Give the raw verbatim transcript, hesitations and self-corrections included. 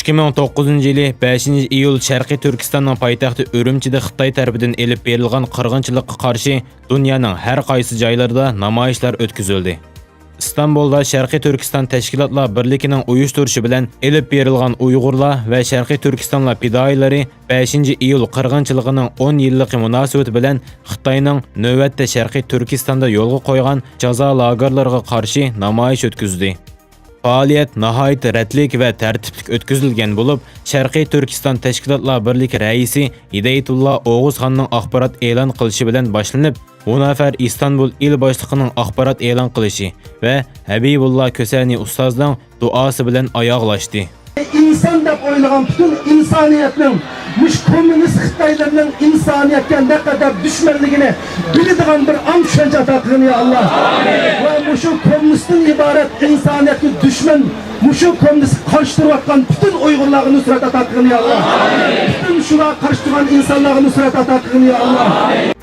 ئىككى مىڭ توققۇزىنچى يىلى بەشىنچى ئىيۇل شەرقىي تۈركىستاننىڭ پايتەختى ئۈرۈمچىدە خىتاي تەرىپىدىن ئېلىپ بېرىلغان قىرغىنچىلىققا قارشى دۇنيانىڭ ھەر قايسى جايلىرىدا نامايىشلار ئۆتكۈزۈلدى. ئىستانبۇلدا شەرقىي تۈركىستان تەشكىلاتلار بىرلىكىنىڭ ئۇيۇشتۇرۇشى بىلەن ئېلىپ بېرىلغان ئۇيغۇرلار ۋە شەرقىي تۈركىستانلار پىدائىيلىرى بەشىنچى ئىيۇل قىرغىنچىلىقىنىڭ ئون يىللىقى مۇناسىۋىتى بىلەن خىتاينىڭ نۆۋەتتە شەرقىي تۈركىستاندا يولغا قويغان جازا لاگېرلىرىغا قارشى نامايىش ئۆتكۈزدى. پائالىيەت ناھايىتى رەتلىك ۋە تەرتىپلىك ئۆتكۈزۈلگەن بولۇپ، شەرقىي تۈركىستان تەشكىلاتلار بىرلىكى رەئىسى ھىدايەتۇللا ئوغۇزخاننىڭ ئاخبارات ئېلان قىلىشى بىلەن باشلىنىپ، بۇ نەپەر ئىستانبۇل ئىل باشلىقىنىڭ ئاخبارات ئېلان قىلىشى ۋە ھەبىبۇللا كۆسەنى ئۇستازنىڭ دۇئاسى بىلەن ئاياغلاشتى. ئىنسان دەپ ئويلىغان پۈتۈن ئىنسانىيەتنىڭ، مۇشۇ كوممۇنىست خىتايلىرىنىڭ ئىنسانىيەتكە نەقەدەر دۈشمەنلىكىنى بىلىدىغان بىر ئاڭ چۈشەنچە ئاتا قىلغىن يا ئاللا. ۋە مۇشۇ كوممۇنىستتىن ئىبارەت ئىنسانىيەتكە دۈشمەن، مۇشۇ كوممۇنىستقا قارشى تۇرۇۋاتقان پۈتۈن ئۇيغۇرلارغا نۇسرەت ئاتا قىلغىن يا ئاللا. پۈتۈن شۇلارغا قارشى تۇرغان ئىنسانلارغا نۇسرەت ئاتا قىلغىن يا ئاللا.